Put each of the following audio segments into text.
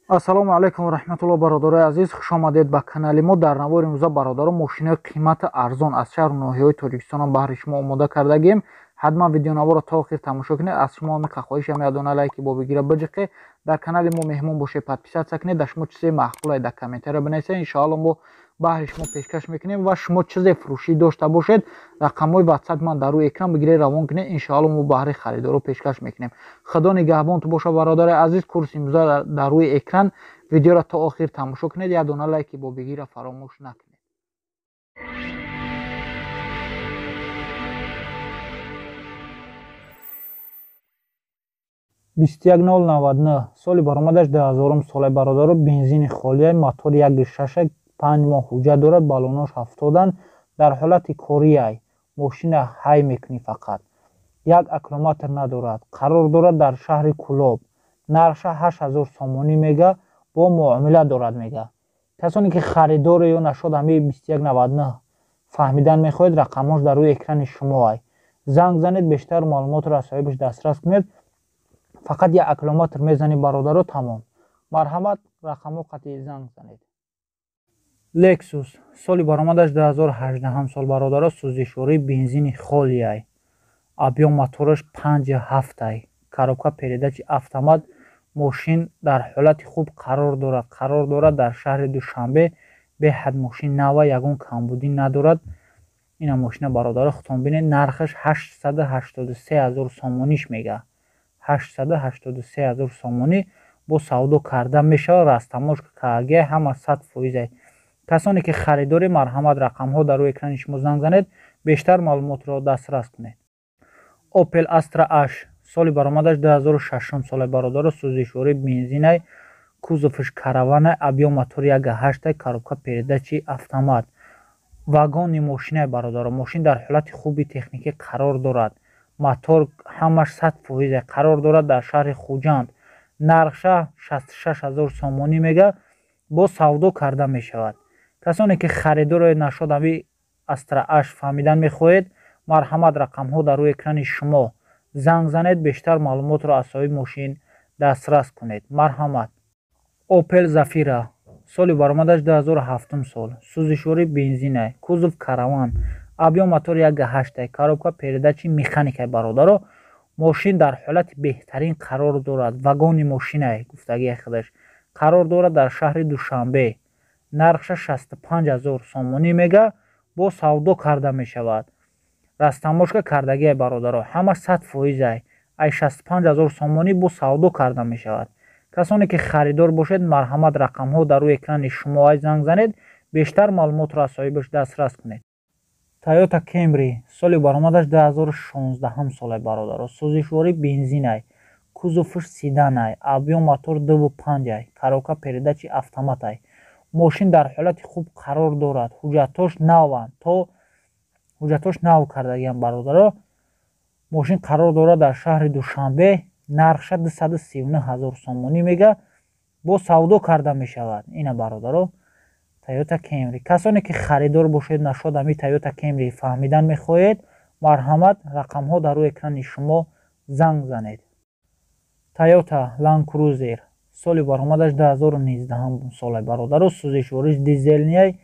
Ассалому алайкум ва раҳматуллоҳ, бародарои азиз, хуш омадед ба канали мо. Дар навори имрӯза, бародаро, мошинои қимати арзон аз шаҳру ноҳияҳои Тоҷикистонам баҳри шумо омода кардагием. Ҳатман видеонаворро то охир тамошо кунед. Аз шумо ҳамиқа хоҳишам, як дона лайки бобигира биҷиқе. Дар канали мо меҳмон бошед, подписаться кунед. Дар шумо чизе маъқулае дар комментария бинависед, иншоалло мо баҳри шумо пешкаш мекунем. Ва шумо чизе фурӯшӣ дошта бошед, рақамҳои ватсап ман дар рӯи экран бигиред, равон кунед, иншоалло мо баҳри харидоро пешкаш мекунем. Худо нигаҳбон ту боша, бародари азиз. Курси имрӯза дар рӯи экран, видеоро то охир тамошо кунед, як дона лайки бобигира фаромӯш накунед. 21099, соли баромадаш 2000 солаи, бародаро, бензини холия, мотори 1,6, 5 моҳ ҳуҷҷат дорад, баллонош 70-анд, дар ҳолати кориай, мошина ҳай мекунӣ фақат, як аккумулятор надорад. Қарор дорад дар шаҳри Кӯлоб. Нархша 8000 сомонӣ мега, бо муомила дорад, мега. Касоне ки харидоре ё нашод ҳами 2199 фаҳмидан мехоҳед, рақамҳош дар рӯи экрани шумоай, занг занед, бештар маълумотро аз соҳибаш дастрас кунед. Фақат як аккумулятор мезанӣ, бародаро, тамом. Марҳамат, рақамҳо қатъи занг занед. Лексус, соли баромадаш 2018 сол, бародаро, сӯзишвории бензини холиай, объём мотораш 5,7-ай, коробка передачи автомат. Мошин дар ҳолати хуб қарор дорад. Қарор дорад дар шаҳри Душанбе. Беҳад мошин нава, ягон камбудӣ надорад. Ина мошина, бародаро, худтон бинед. Нархаш 883 000 сомониш мега, 883 000 сомонӣ, бо савдо карда мешавад. Растаможка кааге, ҳама 100%. Касоне ки харидорӣ, марҳамат, рақамҳо дар рӯи экрани шумо, занг занед, бештар маълумотро дастрас кунед. Opel Astra H, соли баромадаш 2006 сола, бародаро, сӯзишвории бензинай, кузовш караванай, объём мотор 1,8, коробка передачи автомат, вагони мошинай. Бародаро, мошин дар ҳолати хуби техникӣ қарор дорад, мотор ҳамаш 100%. Қарор дорад дар шаҳри Хуҷанд. Нархша 66 000 сомонӣ мега, бо савдо карда мешавад. Касоне ки харидоро нашод ҳами Астра H фаҳмидан мехоҳед, марҳамат, рақамҳо дар рӯи экрани шумо, занг занед, бештар маълумотро аз соҳиби мошин дастрас кунед. Марҳамат. Опел Зафира, соли баромадаш 2007 сол, сӯзишвории бензинай, кузов караван, объём мотор 1,8, коробка передачи механикай. Бародаро, мошин дар ҳолати беҳтарин қарор дорад, вагони мошинай, гуфтагии худаш. Қарор дорад дар шаҳри Душанбе. Нархша 65 000 сомонӣ мега, бо савдо карда мешавад. Растаможка кардагиай, бародаро, ҳама 100%-ай. Ай 65 000 сомонӣ бо савдо карда мешавад. Касоне ки харидор бошед, марҳамат, рақамҳо дар рӯи экрани шумо, ай занг занед, бештар маълумотро аз соҳибаш дастрас кунед. Тойота Кемри, соли баромадаш 2016 солай, бародаро, сӯзишвории бензинай, кузовш седанай, объём мотор 2,5-ай, коробка передачи автоматай. Мошин дар ҳолати хуб қарор дорад, ҳуҷҷатҳош наванд, то ҳуҷҷатҳош нав кардагиам, бародаро. Мошин қарор дорад дар шаҳри Душанбе. Нархша 239 000 сомонӣ мега, бо савдо карда мешавад. Ина, бародаро, Тойота Кемри. Касоне ки харидор бошед, нашод ҳами Тойота Кемри фаҳмидан мехоҳед, марҳамат, рақамҳо дар рӯи экрани шумо, занг занед. Тойота Ланд Крузер, соли баромадаш 2019 солай, бародаро, сӯзишвориш дизельный,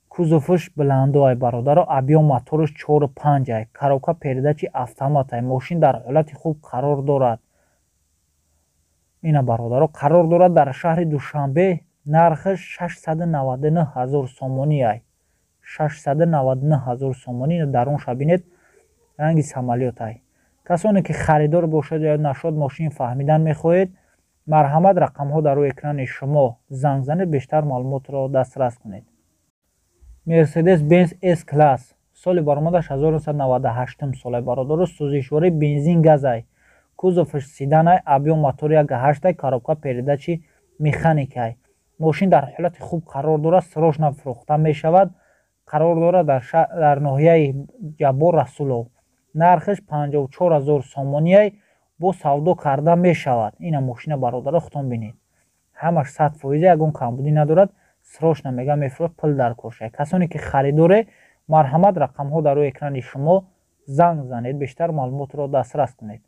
кузовш баландоай, бародаро, объём мотораш 4,5-ай, коробка передачи автоматай. Мошин дар ҳолати хуб қарор дорад. Ина, бародаро, қарор дорад дар шаҳри Душанбе. Нархаш 699 000 сомониай, 699 000 сомонӣ. Дарунша бинед, ранги самолётай. Касоне ки харидор бошед ё нашод мошин фаҳмидан мехоҳед, марҳамат, рақамҳо дар рӯи экрани шумо, занг занед, бештар маълумотро дастрас кунед. Мерседес Бенз С класс, соли баромадаш 1998 солай, бародаро, сӯзишвории бензин газай, кузовш седанай, объём мотор 1,8, коробка передачи механикай. Мошин дар ҳолати хуб қарор дорад, срочно фурӯхта мешавад. Қарор дорад дар ноҳияи Ҷаббор Расулов. Нархаш 54 000 сомониай, бо савдо карда мешавад. Ина мошина, бародаро, худтон бинед, ҳамаш 100%, ягон камбудӣ надорад. Срочно мега мефурӯхт, пул дар кор шавад. Касоне ки харидоре, марҳамат, рақамҳо дар рӯи экрани шумо, занг занед, бештар маълумотро дастрас кунед.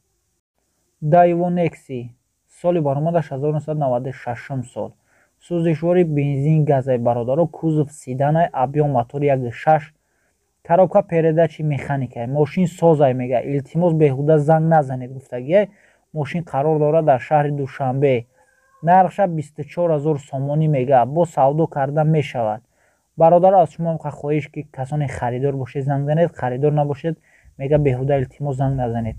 Дайво Некси, Соли баромадаш 1996 сол. Сӯзишвори бензин газай, бародаро, кузов седанай, объём мотор 1,6, коробка передачи механикай. Мошин созай, мега, илтимос, беҳуда занг назанед гуфтагиай. Мошин қарор дорад дар шаҳри Душанбе. Нархша 24 000 сомонӣ мега, бо савдо карда мешавад. Бародаро, аз шумо хоҳиш, ки касоне харидор бошед, занг занед, харидор набошед, мега, беҳуда, илтимос, занг назанед.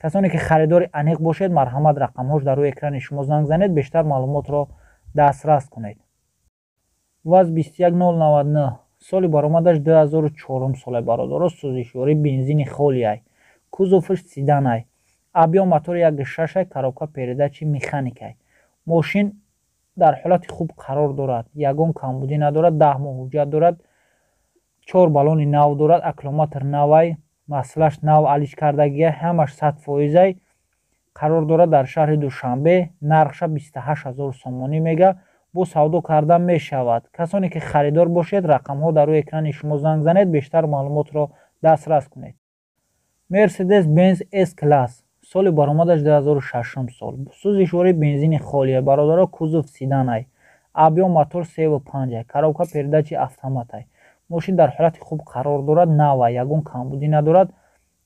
Касоне ки харидори аниқ бошед, марҳамат, рақамҳош дар рӯи экрани шумо, занг занед, бештар маълумотро дастрас кунед. ВАЗ 21099, соли баромадаш 2004 соле, бародаро, сӯзишворӣ бензини холиай, кузоваш седанай, объём мотори 1,6, коробка передачи механикай. Мошин дар ҳолати хуб қарор дорад, ягон камбудӣ надорад, 10 моҳ ҳуҷҷат дорад, чор баллони нав дорад, аккумулятор навай, маслаш нав алиш кардагия, ҳамаш 100%-ай. Қарор дорад дар шаҳри Душанбе. Нархша 28 000 сомонӣ мега, бо савдо карда мешавад. Касоне ки харидор бошед, рақамҳо дар рӯи экрани шумо, занг занед, бештар маълумотро дастрас кунед. Мерседес Бенз С класс, соли баромадаш 2006 сол, сӯзишвори бензини холия, бародаро, кузов седанай, объём мотор 3,5, коробка передачи автоматай. Мошин дар ҳолати хуб қарор дорад, нава, ягон камбудӣ надорад,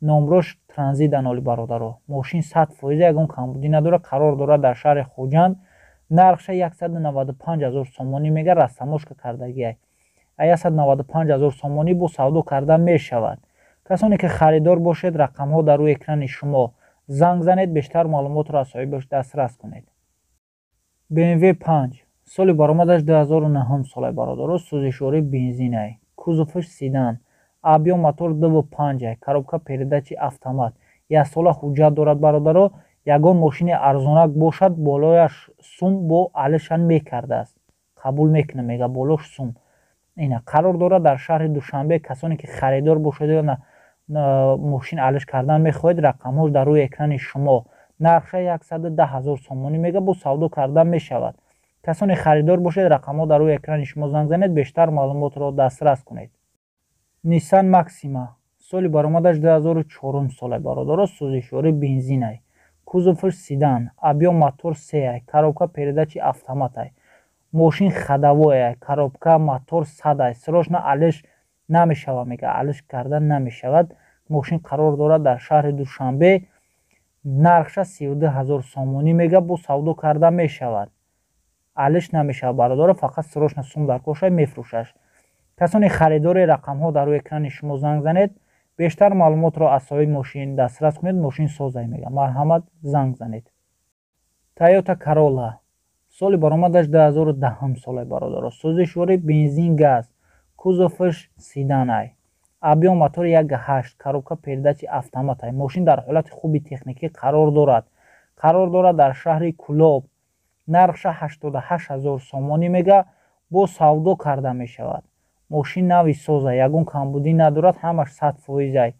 номрош транзит аноли. Бародаро, мошин 100%, ягон камбудӣ надорад, қарор дорад дар шаҳри Хуҷанд. Нархша 195 000 сомонӣ мега, растаможка кардагиай, 195 000 сомонӣ, бо савдо карда мешавад. Касоне ки харидор бошед, рақамҳо дар рӯи экрани шумо, занг занед, бештар маълумотро аз соҳибаш дастрас кунед. BMW 5, соли баромадаш 2009 соле, бародаро, сӯзишворӣ бензинай, кузоваш седан, объём мотор 2,5, коробка передачи автомат, яксола ҳуҷҷат дорад. Бародаро, ягон мошини арзонак бошад, болояш сум бо алишан мекардааст, қабул мекунам, мега, болош сум. Ина, қарор дорад дар шаҳри Душанбе. Касоне ки харидор бошед, мошин алиш кардан мехоҳед, рақамҳош дар рӯи экрани шумо. Нархша 110 000 сомонӣ мега, бо савдо карда мешавад. Касоне харидор бошед, рақамҳо дар рӯи экрани шумо, занг занед, бештар маълумотро дастрас кунед. Ниссан Максима, соли баромадаш 2004 соле, бародаро, сӯзишворӣ бензинай, кузоваш седан, объём мотор сеай, коробка передачи автоматай. Мошин ходовояй, коробка, мотор садай, срочно алиш намешавад, мега, алиш кардан намешавад. Мошин қарор дорад дар шаҳри Душанбе. Нархша 32 000 сомонӣ мега, бо савдо карда мешавад. Алиш намешавад, бародаро, фақат срочно сум дар кошай, мефурӯшаш. Касоне харидори, рақамҳо дар рӯи экрани шумо, занг занед, бештар маълумотро аз соҳиби мошин дастрас кунед. Мошин созай, мега, марҳамат, занг занед. Тойота Карола, соли баромадаш 2010 соле, бародаро, сӯзишворӣ бензин газ, кузоваш седанай, объём мотори 1,8, коробка передачи автоматай. Мошин дар ҳолати хуби техникӣ қарор дорад, қарор дорад дар шаҳри Кӯлоб. Нархша 88 000 сомонӣ мега, бо савдо карда мешавад. Мошин нави соза, ягон камбудӣ надорад, ҳамаш 100%-ай.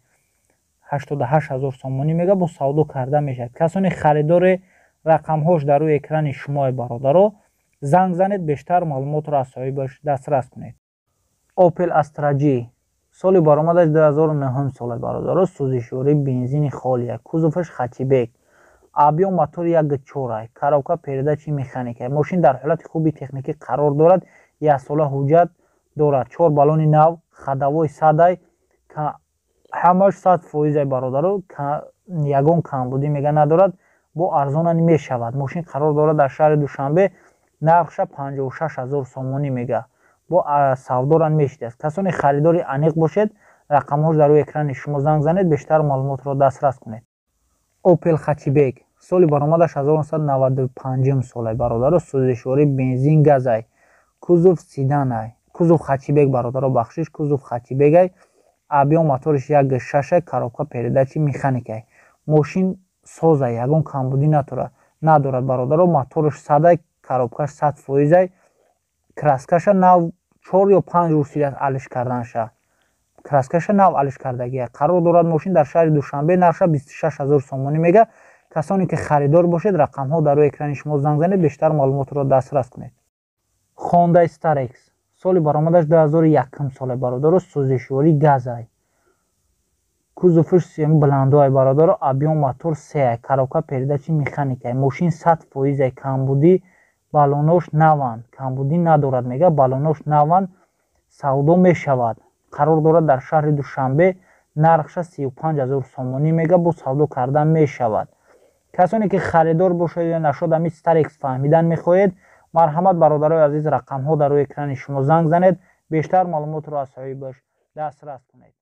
88 000 сомонӣ мега, бо савдо карда мешавад. Касоне харидоре, рақамҳош дар рӯи экрани шумои, бародаро, занг занед, бештар маълумотро аз соҳибаш дастрас кунед. Опел Астра Ҷ, соли баромадаш 2009 соле, бародаро, сӯзишворӣ бензини холия, кузоваш хэтчбек, объём мотор 1,4, коробка передачи механика. Мошин дар ҳолати хуби техникӣ қарор дорад, яксола ҳуҷҷат дорад, чор баллони нав, ходовой садай, ҳамаш 100%-ай, бародаро, ягон камбудӣ, мега, надорад, бо арзона мешавад. Мошин қарор дорад дар шаҳри Душанбе. Нархша 56 000 сомонӣ мега, бо савдоран мешидааст. Касоне харидори аниқ бошед, рақамҳош дар рӯи экрани шумо, занг занед, бештар маълумотро дастрас кунед. Опел хэтчбек, соли баромадаш 1995 соле, бародаро, сӯзишворӣ бензин газай, кузов седанай, кузов хэтчбек, бародаро, бахшиш, кузов хэтчбекай, объём моториш 1,6, коробка передачи механикай. Мошин созай, ягон камбудӣ надорад, бародаро, моторш садай, коробкаш 100%-ай, краскаша нав, 4 ё 5 рӯз шидааст алиш карданша, краскаша нав алиш кардагия. Қарор дорад мошин дар шаҳри Душанбе. Нархша 26 000 сомонӣ мега. Касоне ки харидор бошед, рақамҳо дар рӯи экрани шумо, занг занед, бештар маълумотро дастрас кунед. Хондай Старекс, соли баромадаш 2001 соле, бародаро, сӯзишворӣ газай. Кузовш баландоай, бародаро, объём мотор сеай, коробка передачи механикай. Мошин 100%-ай, камбудӣ баллонош наванд, камбудӣ надорад, мега, баллонош наванд. Савдо мешавад. Қарор дорад дар шаҳри Душанбе. Нархша 35 000 сомонӣ мега, бо савдо кардан мешавад. Касоне ки харидор бошед ё нашод ами Старекс фаҳмидан мехоҳед, марҳамат, бародарои азиз, рақамҳо дар рӯи экрани шумо, занг занед, бештар маълумотро аз соҳибаш дастрас кунед.